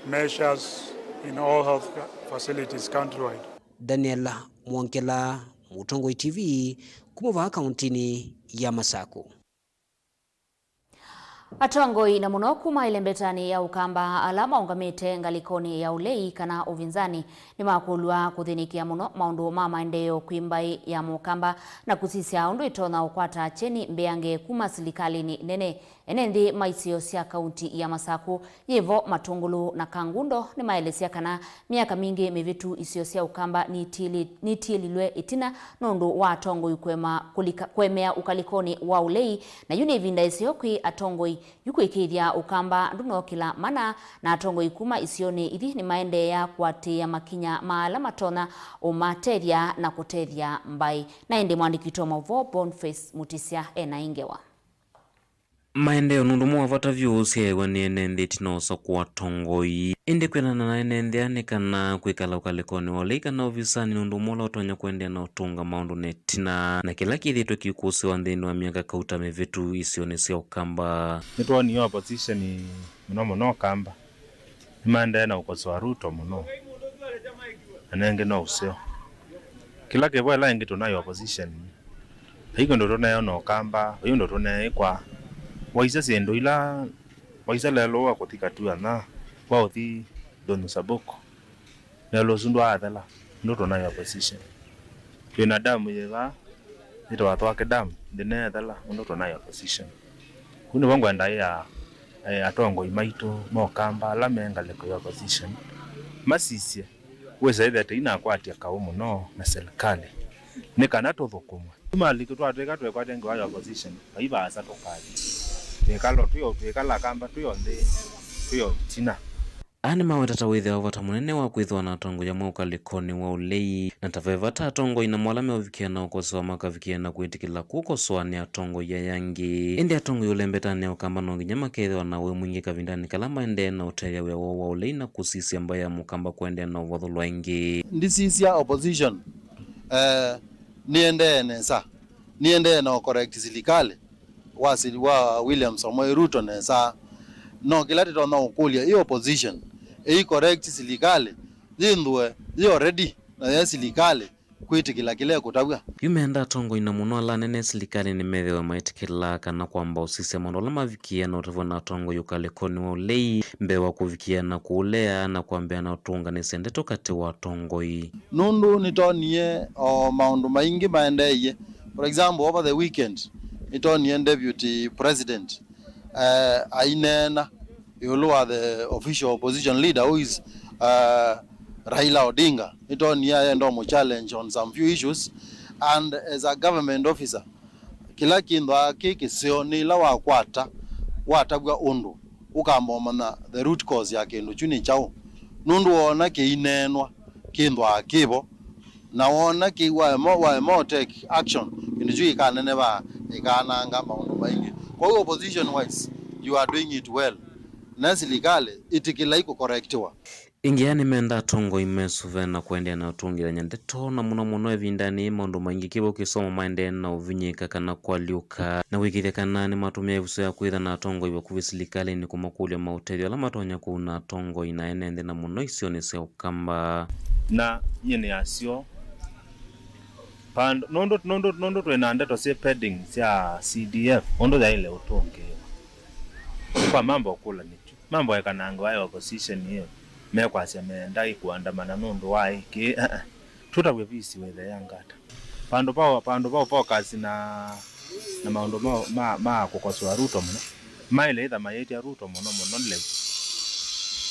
measures in all health facilities countrywide. Daniel Mwongela, Mũtongoi T V, kuma vaa kauntinĩ ya Masakũ. Atongoi, na mũno kuma ĩlembetanĩ ya Ũkamba, ala maũngamĩte ngalĩkonĩ ya ũlei kana ũvinzanĩ, nĩmakũlw'a kũthĩnĩkĩa mũno maũndũ ma maendeeo kwĩ mbaĩ ya Mũkamba na kũsisya ũndũ ĩtonya ũkwata kyeni mbeange kuma silikalĩnĩ nene. Ene nthĩ ma isio sya kaunti ya Masakũ, yĩ vo Matũngũlũ na Kangundo, nĩmaelesya kana myaka mingĩ mĩvĩtu isio sya Ũkamba nitiĩlĩ- nitiĩlilwe ĩtina nũndũ wa atongoi kũema kũlika- kũemea ũkalĩkonĩ wa ũlei, na yu nĩ ĩvinda ĩseo kwĩ atongoi yu kũĩkĩĩthya Ũkamba ndũnokĩla mana, na atongoi kuma isionĩ ithi nĩmaendeea kũatĩĩa makinya ma ala matonya ũmatethya na kũtethya mbaĩ. Na ĩndĩ mũandĩki witũ wa maũvoo Boniface Mutisya ena ĩ ngewa. Maendeeo nĩ ũndũ ũmwe wa vata vyũ ũsyaĩwe nĩ ene nthĩ ĩtina wa ũsakũa atongoi. Ĩndĩ kwĩanana na ene nthĩ aa nĩ kana kwĩkala ũkalĩkonĩ wa ũlei kana ovisanĩ nĩ ũndũ ũmwe ũla ũtonya kũendeea na ũtũnga maũndũ na ĩtina, na kĩla kĩthĩĩtwe kĩikũsĩwa nthĩnĩ wa myaka kauta mĩvĩtu isionĩ sya Ũkamba. Nĩtwonie opposition mũno mũno Ũkamba. Nĩmaendee na ũkosoa Ruto mũno, na nengĩ no ũseo. Kĩla kĩvo ĩla ĩngĩ tũnaĩ opposition, vai kĩndũ tũneona Ũkamba, vai ũndũ tũneĩkwa. Waisye syĩndũ ila, waisye lelũ wa kũthi Katuanya, wa ũthi Thonyu Sabuk, lelũ ũsu ndwaathela, nũndũ tũnaĩ opposition. Twĩ na dam yĩ vaa, yĩtawa Thwake Dam, ndĩneethela nũndũ tũnaĩ opposition. Kũu nĩvo ngwenda ĩa, eh, atongoi maitũ ma Ũkamba ala me ngalĩko ya opposition masisye, wĩsa ĩthĩa tũinakwatya kaũ mũno na silikalĩ nĩ kana tũthũkũmwe. Malike twatw'ĩka twekwatya ngewa ya opposition, vai vaasa tũkathi. Twĩkalo twĩ o, twĩkala Kamba twĩ o nthĩ, twĩ o ĩtina. Aa nĩmaweta ta wĩthĩawa vata mũnene wa kwĩthĩwa na atongoi amwe ũkalĩkonĩ wa ũlei, na ta ve vata atongoi namo ala meũvikĩa na ũkosoa makavikĩa na kwĩtĩkĩla kũkosoa nĩ atongoi aya angĩ. Ĩndĩ atongoi ũlembetanĩ ya Ũkamba no nginya makethĩwa na ũĩ mwingĩ kavindanĩ kala maendee na ũtethya wĩa woo wa ũlei na kũsisya mbaĩ ya Mũkamba kũendeea na ũvathũlwa ĩngĩ. Ndisisya opposition, eh, nĩendee nesa, nĩendee na ũcorrect silikalĩ wa sili- wa William Samoei Ruto nesa. No kĩla tũtonya ũkũlya ĩ opposition ĩi correct silikalĩ yĩnthũe yĩ already na ye silikalĩ kwĩtĩkĩla kĩla ĩkũtavw'a. Yu menda atongoi na mũno ala anene silikalĩnĩ methĩwe maĩtĩkĩlaa kana kwamba ũsisya maũndũ ala mavikĩĩa na ũtavw'a na atongoi ũkalĩkonĩ wa ũlei mbee wa kũvikĩĩa na kũũlea na kwambĩĩa na ũtũnganĩsya ndeto katĩ wa atongoi. Nũndũ nĩtonie o maũndũ maingĩ maendeeie. For example, over the weekend, nĩtonie Deputy President, eh, aineena ĩũlũ wa the official opposition leader, who is, uh, Raila Odinga. Nĩtonie ayenda ũmũ challenge on some few issues, and as a government officer, kĩla kĩthwaa kĩ kĩseo nĩ ĩla wakwata, watavw'a ũndũ, ũkamba ũmanya the root cause ya kĩndũ kyu nĩ kyaũ, nũndũ woona kĩineenwa kĩthwaa kĩvo, na woona kĩ waema, waema ũ take action, kĩndũ kyu kĩkaneneva, kĩkananga maũndũ maingĩ. Kwoou opposition wise, you are doing it well, na silikalĩ ĩtĩkĩlai kũkorektiwa. Ĩngĩ aa nĩmenda atongoi mesũve na kũendeea na ũtũngĩthany'a ndeto, na mũno mũno ĩvindanĩ yĩĩ maũndũ maingĩ kĩvo kĩsomo maendee na ũvinyĩĩka kana kũalyũka, na kũĩkĩĩthya kana nĩmatũmĩa ĩvuso ya kwĩtha na atongoi vakuvĩ silikalĩnĩ kũmakũlya maũtethyo ala matonya kũuna atongoi na ene nthĩ, na mũno isionĩ sya Ũkamba. Na nyie nĩ asyo, pand- nũndũ, nũndũ, nũndũ twĩ na ndeto syĩ pending sya C D F ũndũ yaĩle ũtũngĩĩwa. Kwa mambo ũkũlanĩtw'e. Mambo ekanangwa e opposition ĩyo, mekwasya meenda ĩ kũandamana nũndũ wa ĩ kĩĩ, aa, tũtavw'e peace wĩthĩa ngata. Vandũ va, vandũ va focus na, na maũndũ ma, ma, ma kũkosoa Ruto mũno, maĩle ĩtha mayĩtya Ruto mũno mũno lĩu.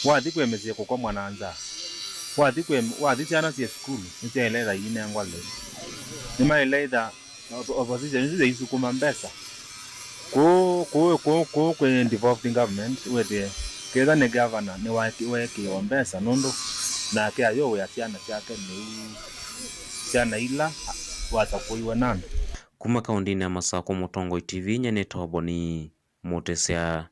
Wathi kwĩ mĩsyĩ kũkomwa na nzaa, wathi kwĩ, wathi syana syĩ sukulu, nĩsyaĩle ĩtha iinengwa lĩu. Nĩmaĩle ĩtha Na oppo- opposition isu yaisukuma mbesa kũũ, kũũ, kũũ, kũũ kwĩ devolved government, wĩthĩe ketha nĩ gavana nĩwaweekĩĩwa mbesa nũndũ nake ayũwĩa syana syake lĩu, syana ila wasakũiwe nĩ andũ. Kuma kaũndĩnĩ ya Masakũ, Mũtongoi T V, nyie nĩtawa Boni Mũtĩsya.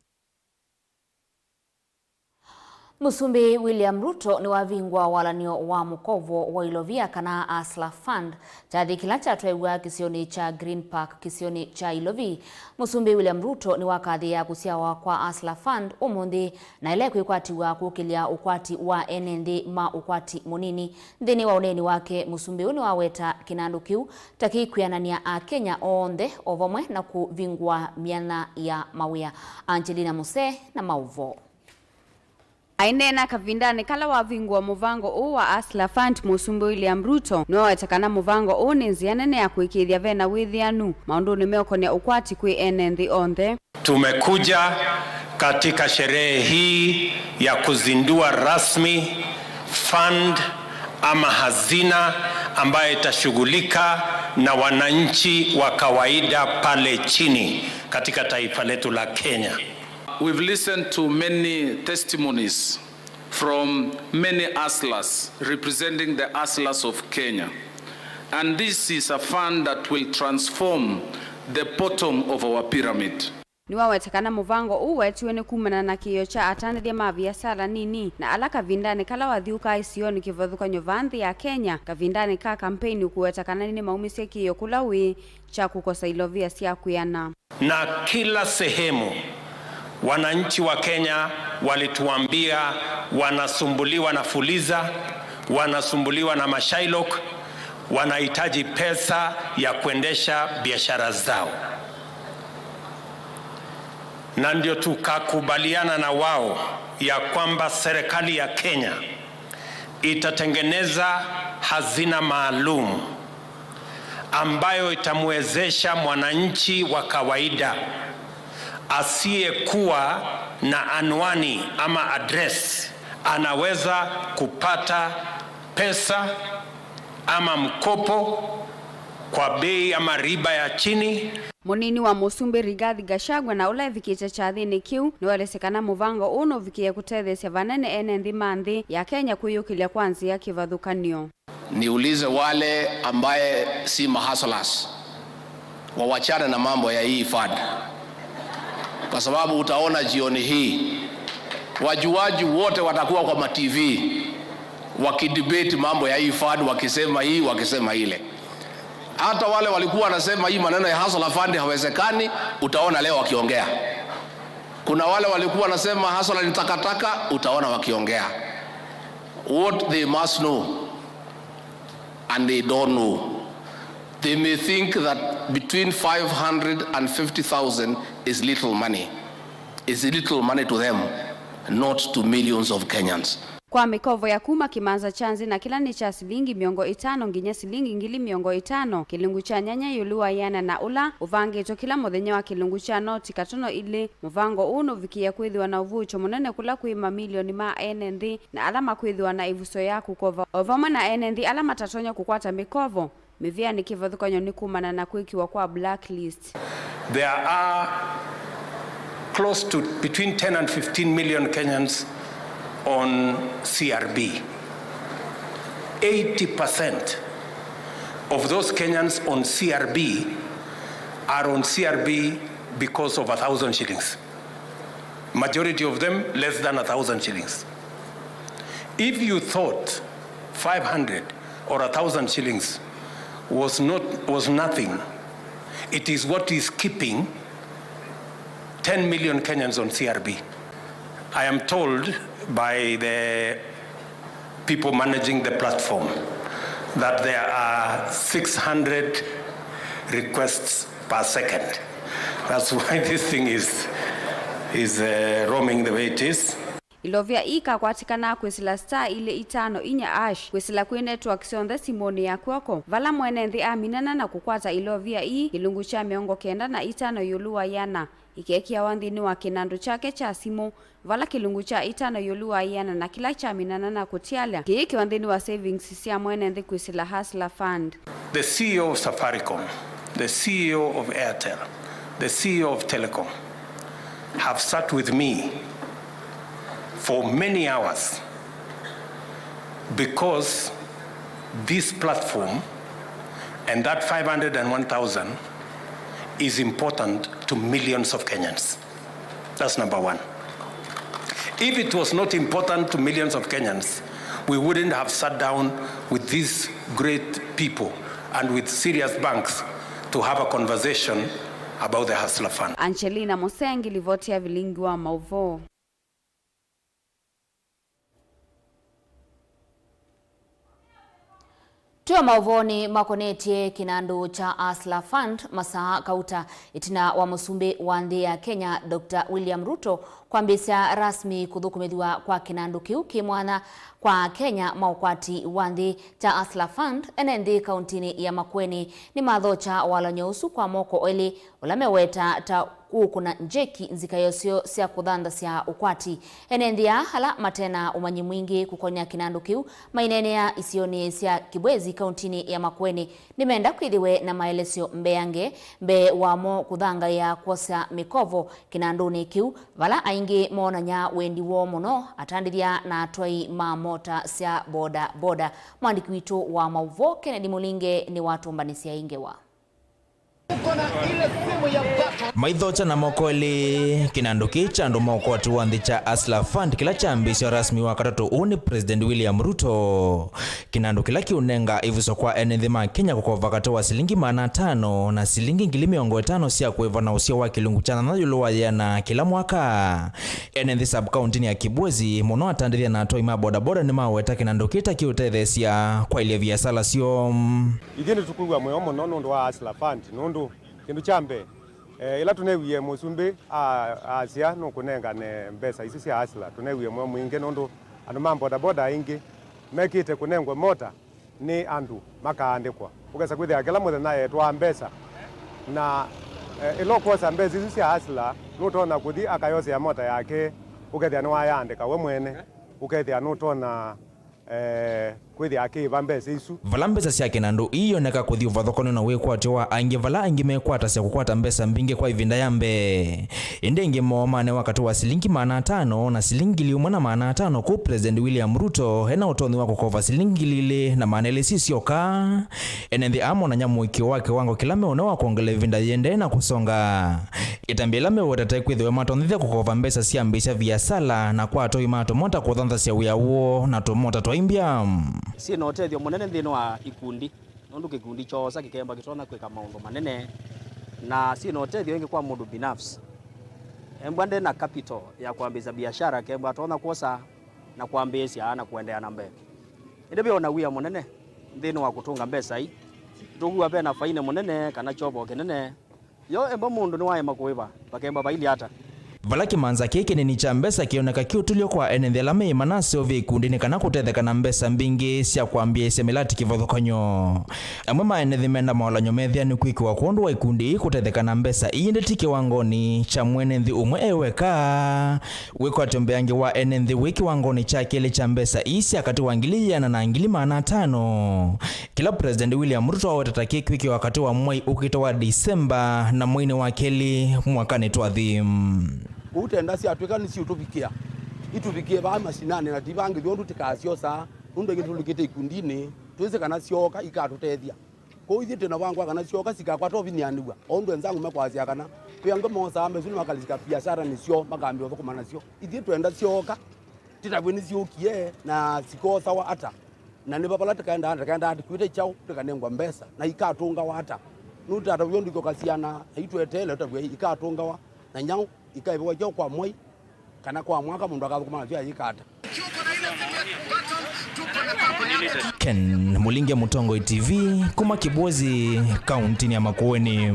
Mũsumbĩ William Ruto nĩwavingũa walan'yo wa mũkovo wa Ilovia kana Hustler Fund, kyathĩ kĩla kyatwaiw'a kĩsionĩ kya Green Park kĩsionĩ kya Ilovi. Mũsumbĩ William Ruto nĩwakathĩĩa kũsyawa kwa Hustler Fund ũmũnthĩ, na ĩla ĩkwĩkwatĩw'a kũkĩlya ũkwati wa ene nthĩ ma ũkwati mũnini. Nthĩnĩ wa ũneeni wake, mũsumbĩ ũũ nĩwaweta kĩnandũ kĩu ta kĩikwĩananĩa Akenya onthe o vamwe na kũvingũa myanya ya mawĩa. Angelina Musee na maũvoo. Aineena kavindanĩ kala wavingũa mũvango ũũ wa Hustler Fund, Mũsumbĩ William Ruto nĩwaweta kana mũvango ũũ nĩ nzĩa nene ya kũĩkĩĩthya vena wĩthĩanu maũndũnĩ meũkonĩa ũkwati kwĩ ene nthĩ onthe. Tumekuja katika sherehe hii ya kuzindua rasmi fund ama hazina ambayo itashughulika na wananchi wa kawaida pale chini katika taifa letu la Kenya. We've listened to many testimonies from many hustlers representing the hustlers of Kenya. And this is a fund that will transform the bottom of our pyramid. Nĩwaweta kana mũvango ũũ weetiwe nĩ kumana na kĩĩo kya atandĩthya ma viasala nini na ala kavindanĩ kala wathyũũkaa isionĩ kĩvathũkany'o vaa nthĩ ya Kenya kavindanĩ ka kampeini kũweta kana nĩmaumisye kĩĩo kũla wĩ kya kũkosa ilovia sya kwĩana. Na kila sehemu, wananchi wa Kenya walituambia wanasumbuliwa na fuliza, wanasumbuliwa na mashylock, wanahitaji pesa ya kuendesha biashara zao. Na ndio tukakubaliana na wao ya kwamba serikali ya Kenya itatengeneza hazina maalum ambayo itamwezesha mwananchi wa kawaida asiyekuwa na anwani ama address anaweza kupata pesa ama mkopo kwa bei ama riba ya chini. Mũnini wa Mũsumbĩ Rigathi Gachagua na ũla evikĩte kyathĩnĩ kĩu nĩwaelesye kana mũvango ũũ nũvikĩe kũtetheesya vanene ene nthĩ ma nthĩ ya Kenya kwĩyũkĩlya kwa nzĩa kĩvathũkany'o. Niulize wale ambaye si mahustlers, wawachane na mambo ya hii fund, kwa sababu utaona jioni hii wajuaji wote watakuwa kwa ma T V wakidebate mambo ya hii fund, wakisema hii, wakisema ile. Hata wale walikuwa wanasema hii maneno ya Hustler Fund hawezekani, utaona leo wakiongea. Kuna wale walikuwa wanasema hustler ni takataka, utaona wakiongea. What they must know, and they don't know, they may think that between five hundred and fifty thousand is little money. It's little money to them, not to millions of Kenyans. Kwa mĩkovo ya kuma kĩmanza kya nzĩ na kĩla nĩ kya silingi mĩongo ĩtano nginya silingi ngili mĩongo ĩtano, kĩlungu kya nyanya ĩũlũ wa ĩana na ũla ũvangĩtwe kĩla mũthenya wa kĩlungu kya noti katono ilĩ, mũvango ũũ nũvikĩe kwĩthĩwa na ũvuũkyo mũnene kũla kwĩ mamilioni ma ene nthĩ na ala makwĩthĩwa na ĩvuso ya kũkova, o vamwe na ene nthĩ ala matatonya kũkwata mĩkovo. Mĩvĩanĩ kĩvathũkany'o nĩ kumana na kwĩkiwa kwa blacklist. There are close to between ten and fifteen million Kenyans on C R B. Eighty percent of those Kenyans on C R B are on C R B because of a thousand shillings. Majority of them less than a thousand shillings. If you thought five hundred or a thousand shillings was not, was nothing, it is what is keeping ten million Kenyans on C R B. I am told by the people managing the platform that there are six hundred requests per second. That's why this thing is, is, uh, roaming the way it is. Ilovia ii ikakwatĩkanaa kwĩsĩla star ilĩ itano inya hash kwĩsĩla kwĩ network syonthe simũnĩ ya kw'oko. Vala mwene nthĩ aminana na kũkwata ilovia ii, kĩlungu kya mĩongo kenda na itano ĩũlũ wa ĩana ikeekĩawa nthĩnĩ wa kĩnandũ kyake kya simũ, vala kĩlungu kya ĩtano ĩũlũ wa ĩana na kĩla kyaminana na kũtialya kĩĩkĩwa nthĩnĩ wa savings sya mwene nthĩ kwĩsĩla Hustler Fund. The C E O of Safaricom, the C E O of Airtel, the C E O of Telecom have sat with me for many hours because this platform and that five hundred and one thousand is important to millions of Kenyans. That's number one. If it was not important to millions of Kenyans, we wouldn't have sat down with these great people and with serious banks to have a conversation about the Hustler Fund. Angelina Musengi, livoti ya vilingi wa mauvoo. Twĩ o maũvoonĩ makonetye kĩnandũ kya Hustler Fund, masaa kauta ĩtina wa mũsumbĩ wa nthĩ ya Kenya, Doctor William Ruto, kwambĩĩsya rasmi kũthũkũmĩthw'a kwa kĩnandũ kĩu kĩ mwanya kwa Kenya ma ũkwati wa nthĩ kya Hustler Fund, ene nthĩ kauntinĩ ya Makueni nĩmathokya walany'o ũsu kwa moko elĩ, ũla meweta ta kũkũna njeki nzikaĩo syoo sya kũthanthasya ũkwati. Ene nthĩ aa ala mate na ũmanyi mwingĩ kũkonea kĩnandũ kĩu maineenea isionĩ sya Kibwezi kauntinĩ ya Makueni nĩmenda kwĩthĩwe na maelesyo mbeange mbee wamo kũthangaĩa kwosya mĩkovo kĩnandũnĩ kĩu, vala aingĩ moonany'a wendi woo mũno atandĩthya na atwai ma mota sya boda boda. Mwandĩki witũ wa maũvoo Kennedy Mũlinge nĩwatũmbanĩsya ĩ ngewa. Maithokya na moko elĩ kĩnandũ kĩĩ kya andũ ma ũkwati wa nthĩ kya Hustler Fund kĩla kyambĩĩsya rasmi wa katatũ ũũ nĩ President William Ruto. Kĩnandũ kĩla kĩũnenga ĩvuso kwa ene nthĩ ma Kenya kũkova katĩ wa silingi maana atano na silingi ngili mĩongo ĩtano sya kũĩva na ũseo wa kĩlungu kya nyanya ĩũlũ wa yĩana kĩla mwaka. Ene nthĩ sub-kauntinĩ ya Kibwezi mũno atandĩthya na atwai ma bodaboda nĩmaweta kĩnandũ kĩĩ ta kĩũtetheesya kwaĩlya viasala syoo. Ithyĩ nĩtũkwĩw'a mũyo mũno nũndũ wa Hustler Fund, nũndũ kĩndũ kya mbee, eh, ĩla tũneewie mũsumbĩ a-, asya nũkũnengane mbesa isu sya Hustler, tũneewie mũyo mwingĩ nũndũ andũ ma bodaboda aingĩ mekĩte kũnengwe mota nĩ andũ makaandĩkwa. Ũkesa kwĩthĩa kĩla mũthenya etwaa mbesa, na, eh, ĩla ũkwosa mbesa isu sya Hustler, nũtonya kũthi akayosea mota yake, ũkethĩa nĩwayaandĩka we mwene, ũkethĩa nũtonya eh, kwĩthĩa akĩĩva mbesa isu. Vala mbesa sya kĩnandũ iioneka kũthi ũvathũkany'o na wĩkwatyo wa aingĩ vala aingĩ mekwatasya kũkwata mbesa mbingĩ kwa ĩvinda ya mbee. Ĩndĩ aingĩ moo manewa katĩ wa silingi maana atano na silingi ngili ĩmwe na maana atano, kũu President William Ruto ena ũtonyi wa kũkova silingi ngili ilĩ na maana elĩ syĩ syoka. Ene nthĩ aa monany'a mũĩkĩĩo wa kĩwango kĩla meũnewa kwongela ĩvinda yĩendee na kũsonga. Ĩtambya ĩla meũweta ta ĩkwĩthĩwe matonyethya kũkova mbesa syambĩĩsya viasala na kwa atwai ma tũmota kũthanthasya wĩa woo na tũmota twaimbya. Syĩ na ũtethyo mũnene nthĩnĩ wa ikundi, nũndũ kĩkundi kyoosa kĩkemba kĩtonya kwĩka maũndũ manene, na syĩ na ũtethyo ĩngĩ kwa mũndũ binafsi. Embwa nde na capital ya kwambĩĩsya biashara, kembwa atonya kwosa na kwambĩĩsya na kũendeea na mbee. Ĩndĩ ve o na wia mũnene nthĩnĩ wa kũtũnga mbesa ii. Nĩtũkwĩw'a ve na fainĩ mũnene kana kyovoo kĩnene. Yo emba mũndũ nĩwaema kũĩva, vakemba vailye ata? Vala kĩmanza kĩĩ kĩnini kya mbesa kĩoneka kĩũtũlyo kwa ene nthĩ ala meĩma na aseũvĩ ikundi nĩ kana kũtetheka na mbesa mbingĩ sya kwambĩĩsya mĩlati kĩvathũkany'o. Amwe ma ene nthĩ menda maolanyo methĩa nĩ kwĩkĩwa kwondũ wa ikundi ii kũtetheka na mbesa ii, ĩndĩ ti kĩwangonĩ kya mwene nthĩ ũmwe e weka. Wĩkwatyo mbeange wa ene nthĩ wĩ kĩwangonĩ kya kelĩ kya mbesa ii sya katĩ wa ngili ĩana na ngili maana atano, kĩla President William Ruto aweta ta kĩkwĩkĩwa katĩ wa mwei ũkĩte wa Disemba na mweinĩ wa kelĩ mwakanĩ twathi. Kwoou tenda syatw'ĩka nĩsiũtũvikĩa, itũvikĩe vaa masinanĩ na ti vangĩ vyondũ tĩkasyosaa, nũndũ aingĩ tũlũkĩte ikundinĩ, twĩsĩ kana syooka ikatũtethya. Kwoou ithyĩ twĩ na vangwa kana syooka sikakwata ũvinyanĩw'a, o ũndũ enzangu mekwasya kana ve angĩ mosaa mbesa isu na makalisika viasaranĩ syoo makambĩĩa ũthũkũma nasyo. Ithyĩ twenda syooka, tĩtavw'e nĩsyũkie na sikosawa ata, na nĩ va vala tĩkaendaa, tĩkaendaa tũkwĩte kyaũ, tĩkanengwa mbesa, na ikatũngawa ata? Nũtatavw'e ũndũ ikokasiana na itweteele ũtavw'e ikatũngawa na nyaũ? Ikaĩvawa kyaũ kwa mwei kana kwa mwaka mũndũ akathũkũma nasyo ayĩka ata? Ken Mũlinge, Mũtongoi T V, kuma Kibwezi, kauntinĩ ya Makueni.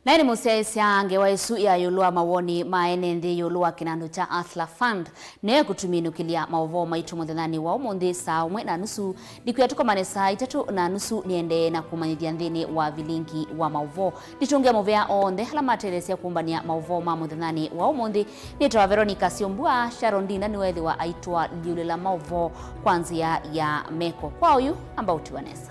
Naĩ nĩ mũsyaĩĩsya ngewa ĩsu ya ĩũlũ wa mawoni ma ene nthĩ ĩũlũ wa kĩnandũ kya Hustler Fund. Nĩyo ĩkũtũminũkĩlya maũvoo maitũ mũthenyanĩ wa ũmũnthĩ saa ũmwe na nusu. Ndikwĩa tũkomane saa itatũ na nusu, nĩendee na kũmanyĩthya nthĩnĩ wa vilingi wa maũvoo. Nditũngĩa mũvea onthe ala matetheesya kũmbany'a maũvoo ma mũthenyanĩ wa ũmũnthĩ. Nĩtawa Veronica Syombua, Sharon Ndinda nĩweethĩwa aitũalyũlĩla maũvoo kwa nzĩa ya meko. Kwa oyu, amba ũtiwa nesa.